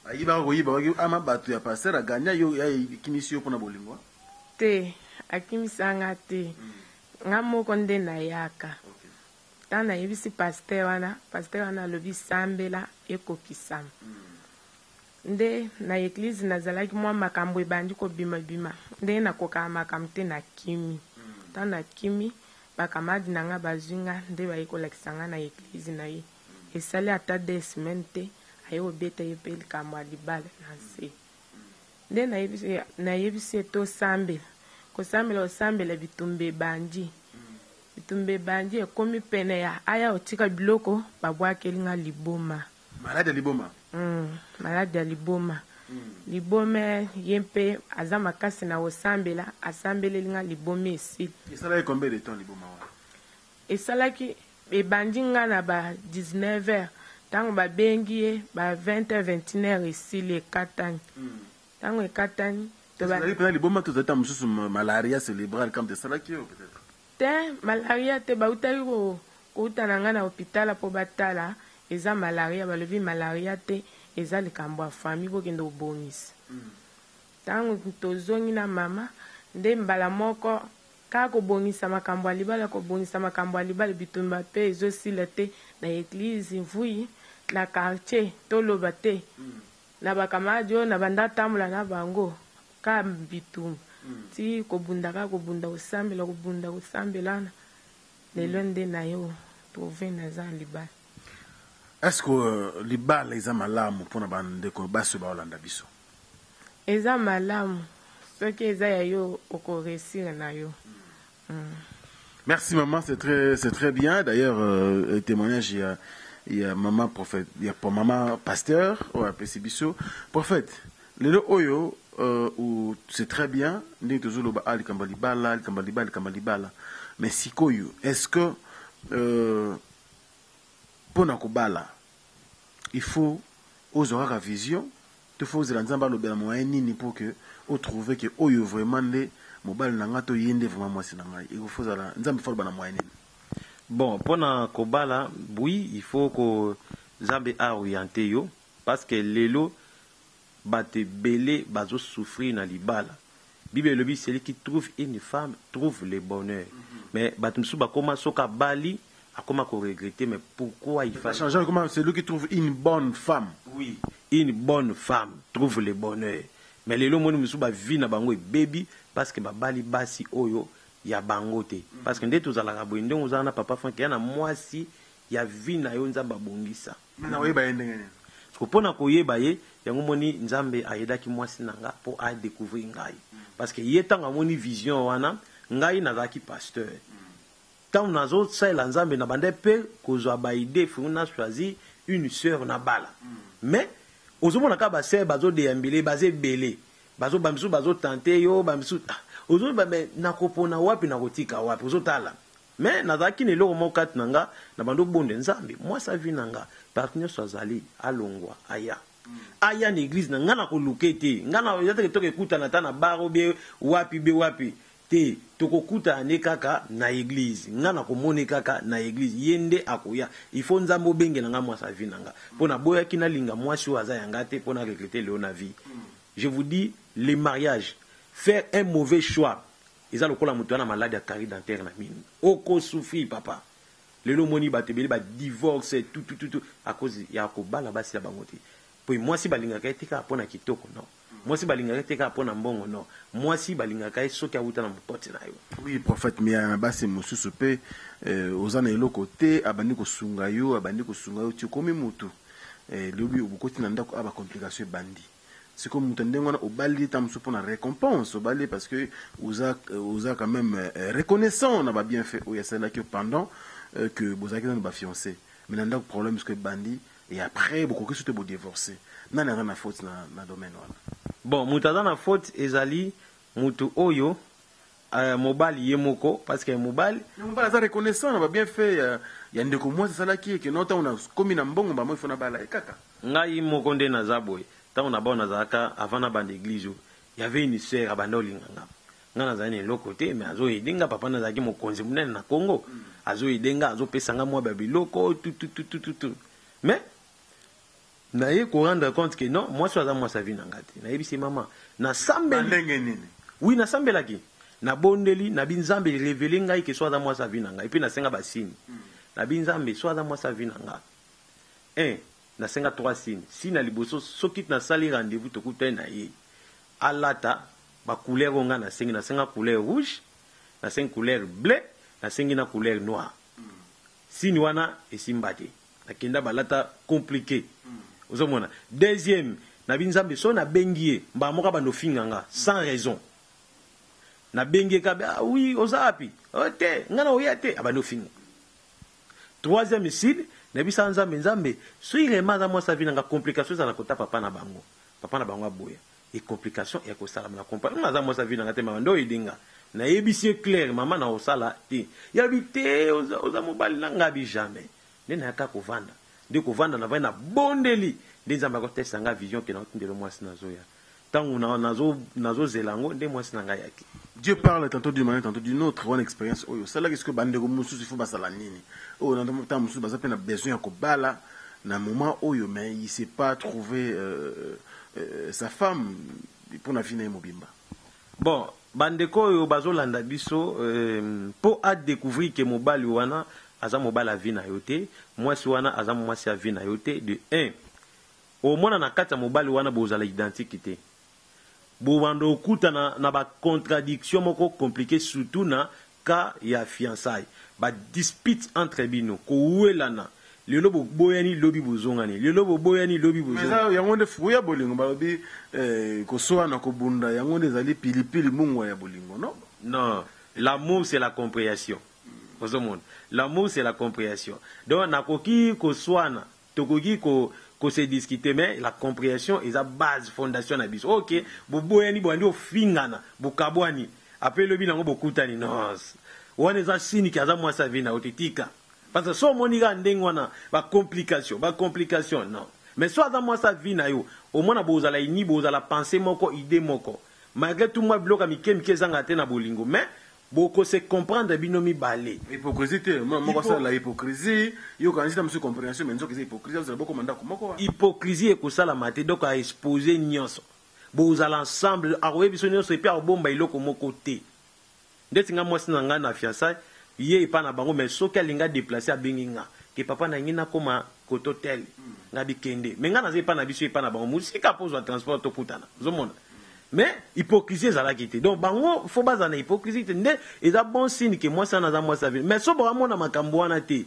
Ayibaka koyiba ama batu ya pasteur a gagna yo ya akimisi yo pona bolingo. Te, akimisa nga te. Nga moko nde nayaka. Tango nayebisi pasteur wana, pasteur wana alobi sambela ekokisama. Nde na eglise nazalaki mwa makambo ebandi kobima bima, ndenge nakokaka makambo te nakimi. Tango nakimi, ba camarades na nga bazui nga nde baye kolakisa nga na eglise na ye. Esali ata deux semaines te, aye kobeta ye pe likambo ya libala na nse. Nde nayebisi ye tosambela, kosambela kosambela bitumba ebandi. Bitumba ebandi ekomi pene ya aya otika biloko babwakeli nga liboma. Maladi ya liboma? Maladi ya liboma. Liboma ye mpe aza makasi na kosambela asambeleli nga liboma esili. Esalaki combien de temps liboma wana? Esalaki ebandi nga na ba 19 heures tango babengi ye ba 20 heures 21 heures esili ekatani. Tango ekatani to ba. Ezalaki pena liboma to ezali tango mosusu malaria cerebrale kamte esalaki yo peut-etre? Te malaria te bawutaki ko kouta na nga na hopital po batala eza malaria balobi malaria te eza likambo ya famille bokende kobongisa. Tango tozongi na mama nde mbala moko kaka kobongisa makambo ya libala kobongisa makambo ya libala bitumba pe ezosila te na eglise mvui na quartier toloba te Na ba camarade oyo na banda tambola na bango ka bitumba ti kobunda kaka kobunda kosambela kobunda kosambela wana lelo nde naye o trouve naza na libala. Est ce que libala eza malamu pona ba ndeko basi oyo baolanda biso? Eza malamu soki eza ya yo oko reussir na yo. Merci maman, c'est très, c'est très bien. D'ailleurs, témoignage, il y a maman prophète, il y a maman pasteur, ouais, apesi biso. Prophète, lelo oyo, où c'est très bien, ndenge tozoloba, ah, likambo ya libala, likambo ya libala, likambo ya libala. Mais sikoyo, est-ce que, pona kobala, il faut ozwa kaka vision, to faut ozela Nzambe alobela moyen nini pour que o trouver que oyo vraiment nde mobali na nga to ye nde vraiment mwasi na ngai? Il faut ozala Nzambe faut aloba na moyen nini? Bon, pona kobala, oui, il faut ko Nzambe a orienter yo, parce que lelo Bato ebele bazo souffrir na libala. Bible elobi celui qui trouve une femme trouve le bonheur. Mais bato mosusu bakoma soki abali akoma ko regretter, mais pourquoi il fallait changer comment celui qui trouve une bonne femme. Oui, une bonne femme trouve le bonheur. Mais lelo moni mosusu ba vie na bango ebebi parce que babali basi oyo ya bango te. Parce que nde tozalaka boye, ndenge ozala na papa Frank ya na mwasi ya vie na yo, Nzambe abongisa. Mais na oyeba ye ndenge nini? Mpo na koyeba ye yango, moni Nzambe ayedaki mwasi na nga mpo adécouvrir ngai, parce que ye ntango amoni vision wana, ngai nazalaki pasteur. Ntango nazosalela Nzambe, na banda mpe kozwa baidées, faut na choisir une sœur na bala. Mais ozomona kaka basœur bazodéambuler, baza ebele, bamisusu bazotenter yo, bamisusu ozoyeba, me nakopona wapi, nakotika wapi? Ozotala. Mais nazalaki na eloko moko kati na nga, na bando obonde Nzambe, mwasi ya vie na nga, parti nyonso azali, alongwa, aya, aya na église na nga. Na koluka te, nga na eza teke tokekutana ata na bar obe wapi be wapi te, tokokutana nde kaka na église. Nga nakomoni kaka na église, ye nde akoya. Il faut Nzambe obengela nga mwasi ya vie na nga, mpo naboyaki nalinga mwasi oyo aza ya nga te, mpo na regretter leo na vie. Je vous dis, le mariage, faire un mauvais choix eza lokola moto wana malade ya carie dentaire na mino, okosouffrir, papa. Lelo omoni bato ebele badivorce tout, tout, tout, tout, à cause ya kobala basi ya bango te. Po mwasi balingaka ye te kaka mpo na kitoko, non. Mwasi balingaka ye te kaka mpo na mbongo, non. Mwasi balingaka ye soki awuta na mokoti na yo. Oui, prophète, mais ya basi mosusu mpe oza na eloko te, abandi kosunga yo, abandi kosunga yo ti okomi motu. Lobi obokoti na ndako, a bacomplication ebandi. Sikoyo moto ndenge wana, obali ta mosusu mpona récompense, obali parce que oza quand même reconnaissant na babienfait oyo asalelaki yo pendant que bozalaki nano bafiancé. Mais na ndako problème sikoyo ebandi, et après bokoki so te bodivorce. Nani aza na faute na domaine wana? Bon, moto aza na faute ezali motu oyo mobali ye moko, parce que mobali mobali aza reconnaissant na babienfait ya ndeko mwasi asalaki, eke no ntango nakomi na mbongo, bamo ifo nabala ye kaka. Ngai moko nde naza boye, ntango na bao nazalaka avant na banda église oyo, y avait une sœur abanda olinga nga. Nga nazali na eloko te, mais azoaider nga. Papa nazalaki mokonzi monene na Congo, azoaider nga, azopesa nga mwa babiloko tututututu. Mais naye korendre compte que non, mwasi oyo aza mwasi ya vie na nga te. Nayebisi mama, nasambeli. Ndenge nini? Oui, nasambelaki, nabondeli, nabi Nzambe révéler ngai ke so aza mwasi ya vie na ngai. Et puis nasenga basigne, nabi Nzambe, so aza mwasi ya vie na nga, un, nasenga trois signes. Signe ya liboso, soki nasali rendez-vous, tokutani na ye, alata bacouleur oyo ngai nasengi. Nasenga couleur rouge, nasengi couleur bleu, nasengi na couleur noire. Signe wana esimba te, nakenda balata compliqué. Ozomona, deuxième, nabi Nzambe, so nabengi ye, mbala moko abanda ofinga nga sans raison. Nabengi ye kabe: "Ah oui, oza wapi?" "O te, nga na oya te." Abandi ofinga. Troisième signe, nayebisa Nzambe: Nzambe, soki réellement aza mwasi ya vie na nga, complication ezala kota papa na bango, papa na bango aboya e complication ya kosalama na comprendre nga aza mwasi ya vie na nga te. Mama nde oyede nga, nayebisi ye clair: "Mama, na kosala te." Yabi te, oza mobali na nga bi jamais. Nde nayaka kovanda, nde kovanda, navandi, nabondeli, nde Nzambe akotesa nga vision ke naotindela mwasi, nazoya. Ntango nazozela yango, nde mwasi na ngai yaki. Dieu parle tantôt d'une manière, tantôt d'une autre. Wana expérience oyo osalaki, sikoyo bandeko mosusu, il faut basala nini? Oyo na ntango mosusu baza mpe na besoin ya kobala na moment oyo, mais il sait pas trouver sa femme mpo na vie na ye mobimba. Bon, bandeko oyo bazolanda biso, mpo adécouvrir ke mobali wana aza mobali ya vie na yo te, mwasi wana aza mwasi ya vie na yo te, de 1, omona na kati ya mobali wana bozala identique te, bobanda okutana na bacontradiction moko compliqué, surtout na cas ya fiançaille, badispute entre bino, kowelana, lelo boboyani, lobi bozongani, lelo boboyani, lobi bozongani. Yango nde fruit ya bolingo. Balobi koswana, kobunda, yango nde ezali pilipili mungwa ya bolingo, non? Non, l'amour, c'est la compréhension. Ozomona, l'amour, c'est la compréhension. Donc nakoki koswana, tokoki ko se discuter, mais la compréhension eza base, fondation na biso. Ok, boboyani, bwandi ofingana, bokabwani, ape elobi nango bokutani, non, wana eza signe ke aza mwasi ya vie na yo te, tika. Parce que so omoni kaka ndenge wana, bacomplication, bacomplication, non. Mais so aza mwasi ya vie na yo, omona bozala uni, bozala pensée moko, idée moko. Malgré tout, mwa biloko ya mike mike ezanga te na bolingo, mais Boko se comprendre bino mibale. Hypocrisie te, moko asala hypocrisie, yo okanisi na mosusu compréhension, mais nzoka eza hypocrisie, ozala bokoma ndako moko. Hypocrisie ekosalama te, donc aexpose nyonso. Bozala ensemble, akoyebi biso nyonso et puis akobomba eloko moko te. Ndeti nga, mwasi na ngai na fiançailles, ye epa na bango, mais soki alingi adéplace, abengi nga ke papa na ngai, nakoma koto tel, nga bikende, mais nga naza epa na biso, epa na bango mosika, mpo ozwa transport tokutana. Ozomona, mais hypocrisie ezalaki te. Donc bango fo bazala na hypocrisie te, nde eza bon signe ke mwasi wana aza mwasi avile. Mais so bakamona makambo wana te,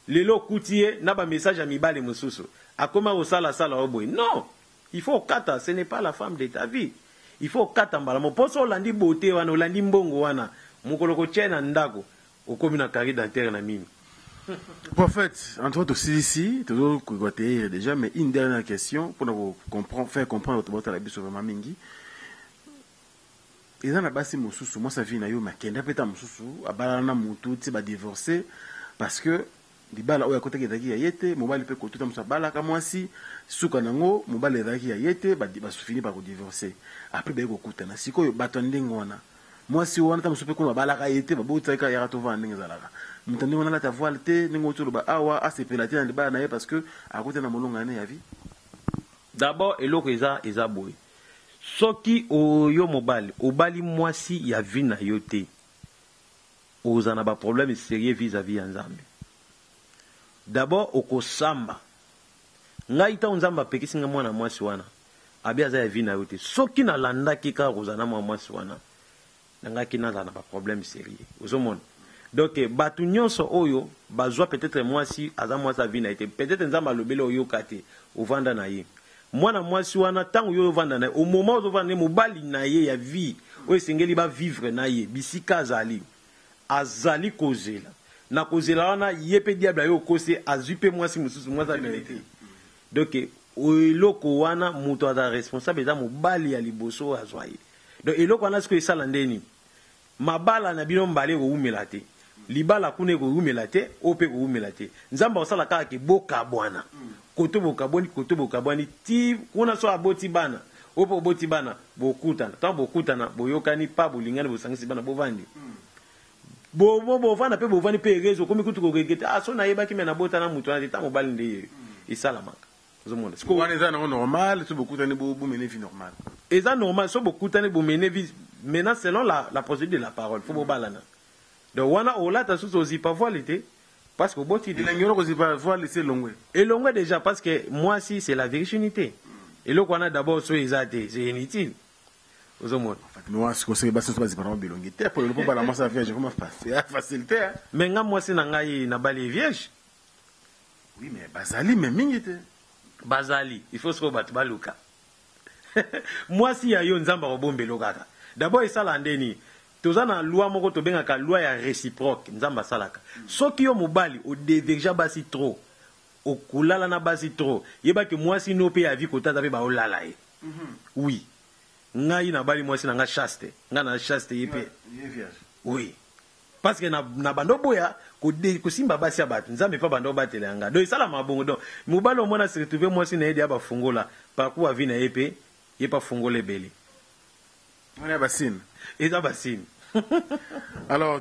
lelo okuti ye na bamessage ya mibale mosusu, akoma kosalasala oyo boye, non, il faut okata. Ce n'est pas la femme de ta vie. Il faut okata mbala moko, mpo so olandi beauté wana, olandi mbongo wana, mokolo kotia na ndako, okomi na carie dentaire na mino. Prophète, en tout cas, ici, toujours déjà, mais une dernière question pour comprendre, faire comprendre votre la biso vraiment mingi. Eza na basi mosusu, mwasi avi na yo, makenda mpe ta mosusu abalana na motu ti badivorce, parce que libala oyo akotaki ezalaki ya ye te. Mobali mpe kotuta mosusu abalaka mwasi, suka nango mobali ezalaki ya ye te, basufini par kodivorce, après baye kokutana. Sikoyo bato ya ndenge wana, mwasi wana ta mosusu mpe kuna babalaka ye te, babotisaka, yaka tovanda ndenge ezalaka, moto ndenge wana alata voile te, ndenge oti oloba awa, asepela te na libala na ye parce que akoti na molonga ne ya vie? D'abord, eloko eza boye: soki oyo mobali obali mwasi ya vie na yo te, oza na baproblème sérieux vis-à-vis ya Nzambe. D'abord okosamba. Ngai, ntango Nzambe apekisi ngai mwana mwasi wana, abi aza ya vie na yo te, soki nalandaki kaka kozala na mwana mwasi wana, nangaki nazala na baproblème sérieux. Ozomona, donc bato nyonso oyo bazwa peut-être mwasi aza mwasi ya vie na ye te, peut-être Nzambe alobeli, oyoka te, ovanda na ye, mwana mwasi wana, ntango yo ovanda na ye, au moment ozovanda na ye, mobali na ye ya vie oyo esengeli bavivre na ye, bisika azali, azali kozela. Na kozela wana, ye mpe diable aye, okosi, azwi mpe mwasi mosusu, mwasi abele te. Donc eloko wana, moto aza responsable eza mobali ya liboso oyo azwa ye. Donc eloko wana sikoyo esala ndeni mabala na bino mbala ekowumela te, libala kuna ekowumela te, oyo mpe ekowumela te. Nzambe akosala kaka ke bokabwana, koto bokabwani, koto bokabwani ti kuna. So aboti bana, oyo mpe oboti bana, bokutana. Ntango bokutana, boyokani pa, bolingani, bosangisi bana, bovandi, bovanda mpe bovandi mpe heureuse. Okomi kutu koregretter: ah, so nayebaki, me nabotana moto wana te. Ta mobali nde ye esalamaka, ozomona. Wana eza nango normal, so bokutani, bomene vie normale? Eza normal, so bokutani, bomene vie. Maintenant, selon la procédure de la parole, faut bobalana. Donc wana olata susu ozipa voile te, parce que oboti. Elengi wana kozipa voile esi elongwe. Elongwe déjà, parce que mwasi, c'est la virginité. Eloko wana d'abord, so eza te, c'est inutile, ozomona. Mwasi kosenge, basi nyonso bazipa nango bilongi te, po lelo mpo bala mwasi ya vierge koma facile te. Mais nga, mwasi na ngai nabali vierge. Oui, mais bazali, mais mingi te. Bazali, il faut sikoyo bato baluka mwasi ya yo. Nzambe akobombelo kaka. D'abord esala ndeni, toza na loi moko tobengaka loi ya réciproque. Nzambe asalaka, soki yo mobali odévierger basi trop, okolala na basi trop, yebaki mwasi no mpe ya vie kotata mpe baolala ye. Oui, ngai nabali mwasi na nga chaste, ngai na chaste, ye mpe. Oui, parce que na bando boya kosimba basi ya bato, Nzambe mpe bando obatela yanga. Donc esalama bongo. Donc mobali omona se retrouve mwasi na ye deya bafungola parcours ya vie na ye, mpe ye mpe afungola ebele. Wana ya basine. Eza basine. Alors,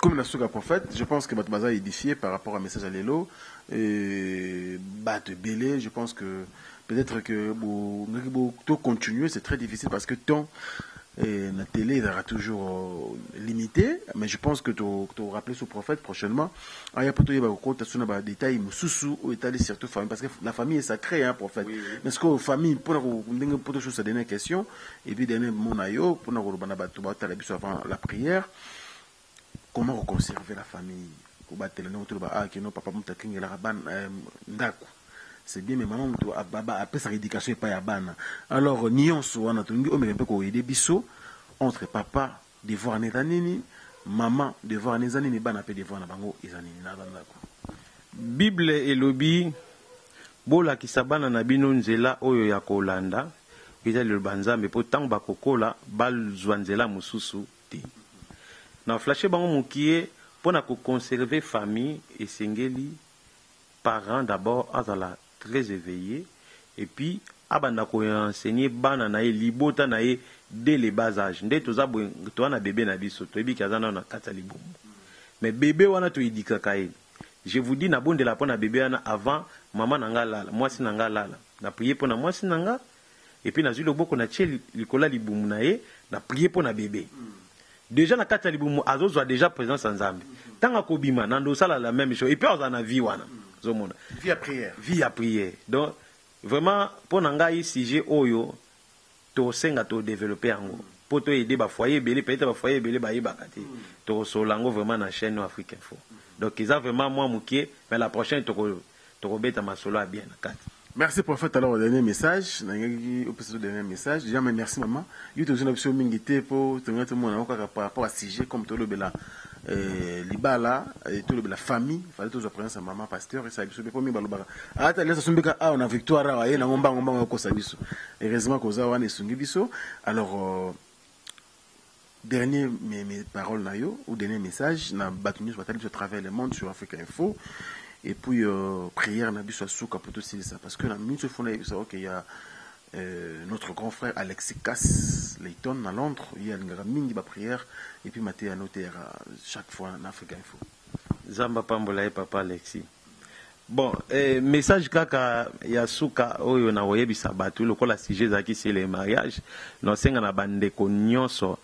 comme la souka prophète, je pense que bato baza édifié par rapport à message à lelo. Bato ebele, je pense que peut-être que bo to continuer, c'est très difficile parce que temps et la télé ezalaka toujours limité, mais je pense que to rappeler sous prophète prochainement aya po toyeba kokota so na badétail mosusu oyo etali surtout famille, parce que la famille est sacrée, hein, prophète? Oui, oui. Mais ce que famille, mpona ndenge po tosusa dernière question et puis dernier mot na yo mpona koloba na bato baotala biso avant la prière: comment reconserver la famille, kobatela ndenge toloba ah keno papa moto akengelaka bana ndako, c'est bien, mais mama moto apesaka éducation epai ya bana. Alors nyonso wana tolingi omeka mpe koaider biso entre papa, devoir na eza nini, mama, devoir na eza nini, bana mpe devoir na bango eza nini na bandako? Bible elobi: bolakisa bana na bino nzela oyo ya kolanda, eza liloba Nzambe, mpo ntango bakokola bazwa nzela mosusu te. Na flashe bango mokie, mpo na koconserve famille, esengeli parent d'abord azala très éveillé et puis abanda koenseigner bana na ye, libota na ye. dès le bas âge. Nde toza boye, toza na bebe na biso, toyebi ke aza nano na kati ya libumu, mais bebe wana toyedikaka ye. Je vous dis, nabondela mpo na bebe wana avant mama na nga alala, mwasi na nga alala. Na prie mpo na mwasi na nga, et puis nazwi loboko, natie likolo ya libumu na ye, na prie mpo na bebe. Déjà na kati ya libumu azozwa déjà présence ya Nzambe. Ntango akobima, nando osala la même chose, et puis azala na vie wana, ozomona. Vie ya prière. Vie ya prière. Donc vraiment, mpo na ngai, sujet oyo tosenga todévelopper yango mpo toaider bafoyer ebele. Peut-être bafoyer ebele bayebaka te. Tokosolola yango vraiment na chaîne Afrique Info. Donc eza vraiment mwa moke, mais la prochaine tokobeta masolo ya bien na kati. Merci, prophète. Alors, dernier message, nangaki opesa dernier message. Déjà, mais merci, maman. Yo tozona biso mingi te po tonga to mona kaka par rapport à sujet comme tolobela libala et tolobela famille, fallait tozwa présence ya maman pasteur et ça biso pe mingi balobaka. Ata lesa sombeka awa na victoire awa ye nango mbango mbango kosa biso. Heureusement koza wana esungi biso. Alors dernier mes paroles na yo ou dernier message na bato nyonso batali biso à travers le monde sur Africa Info, et puis prière na biso asuka po tosilisa, parce que na minso fona yebisa, ok, ya notre grand frère Alexis Cass Layton na Londres, ye alingaka mingi ba prière et puis mateya noteyaka chaque fois na Africa Info. Nzambe apambola ye, papa Alexis. Bon, message kaka ya suka oyo na koyebisa bato, lokola sujet ezalaki sur le mariage, nasenga na bandeko nyonso,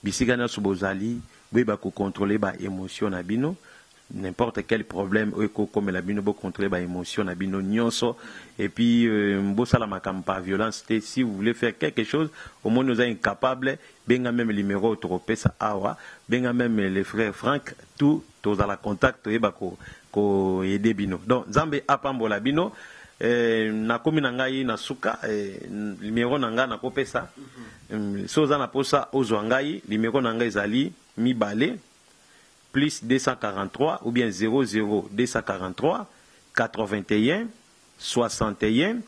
bisika nyonso bozali, boyeba kocontrôler baémotion na bino. N'importe quel problème oyo ekokomela bino, bocontrôler baémotion na bino nyonso, et puis bosala makambo par violence te. Si vous voulez faire quelque chose, omoni oza incapable, benga même numéro oyo tokopesa awa, benga même le frère Frank, tout tozala contact, toyeba koaider bino. Donc Nzambe apambola bino. Nakomi na ngai na suka. Numéro na ngai nakopesa, so oza na posa ozwa ngai, numéro na ngai ezali mibale plus 243 ou bien 00 243 81 61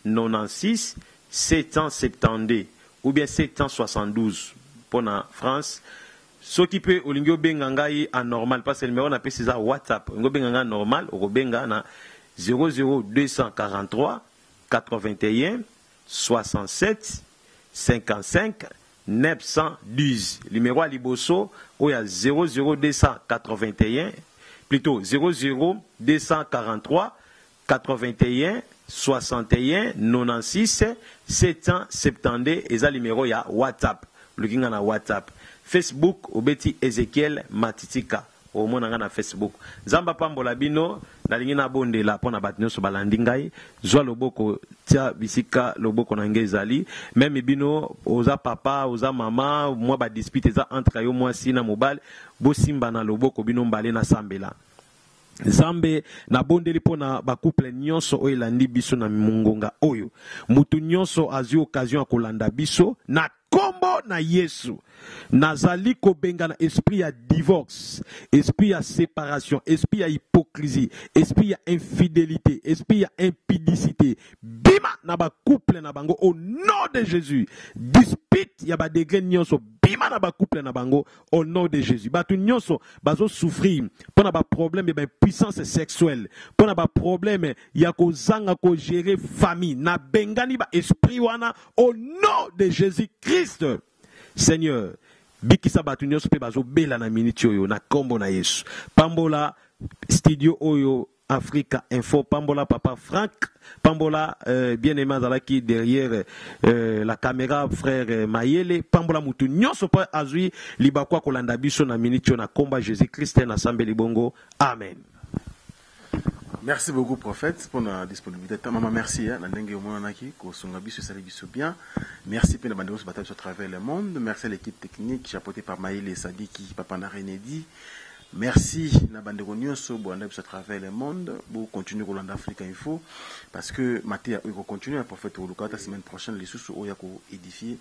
96 772 ou bien 772 mpona France. Soki mpe olingi obenga ngai en normal, parce que numéro napesi eza WhatsApp, olingi obenga ngai normal, okobenga na 00243 81 67 55 910. Numéro ya liboso oyo ya 00281, plutôt 00243 81 61 96 772, eza numéro ya WhatsApp. Oluki nga na WhatsApp, Facebook, obeti Ezekiel Matitika, omona nga na Facebook. Nzambe apambola bino. Nalingi nabondela mpo na bato nyonso balandi ngai. Zwa loboko, tia bisika loboko na ngai ezali. Même bino oza papa, oza mama, mwa badispute eza entre yo mwasi na mobali, bosimba na loboko bino mbale, nasambela. Nzambe, nabondeli mpo na bacouple nyonso oyo elandi biso na mongonga oyo. Motu nyonso azwi occasion ya kolanda biso, na nkombo na Yesu, nazali kobengana esprit ya divorce, esprit ya séparation, esprit ya hypocrisie, esprit ya infidélité, esprit ya impudicité. Bima na bacouple na bango au nom de Jésus. Dispute ya badegré nyonso, bima na bacouple na bango au nom de Jésus. Bato nyonso bazosouffrir mpo na baproblème ya baimpuissance sexuelle, mpo na baproblème ya kozanga kogérer famille, nabengani baesprit wana au nom de Jésus Christ. Seigneur, bikisa bato nyonso mpe bazobela na miniti oyo na nkombo na Yesu. Pambola studio oyo Africa Info, pambola papa Frank, pambola bien-aimé azalaki derrière la caméra, frère Mayele, pambola mutu nyonso mpo azwi libakwa kolanda biso na miniti oyo, na komba Jésus Christ nasambeli bongo, amen. Merci beaucoup, prophète, pour la disponibilité. Maman, merci. Hein, na ndenge omonanaki kosunga biso, esali biso bien. Merci mpe na bandeko nyonso batali biso à travers le monde. Merci à l'équipe technique chapeautée par Maïle Sadiki, papa na Renedi. Merci na bandeko nyonso bolanda biso à travers le monde. Bo continuer kolanda Africa Info parce que mateya oyo continuer ya prophète Oluka ta semaine prochaine lisusu oyo ya ko édifier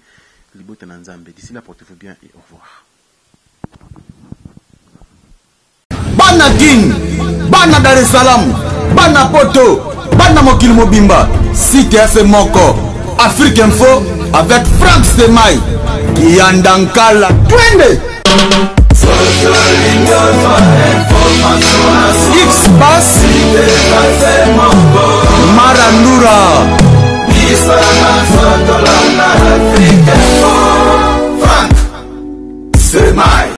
libota na Nzambe. D'ici là, portez-vous bien et au revoir. Bana Kin, bana Dar es Salaam, bana Poto, bana mokili mobimba, site ya se moko, Afrique Info avec Frank Semai Kiyanda Nkala, twende X Bas Marandura. Stemay.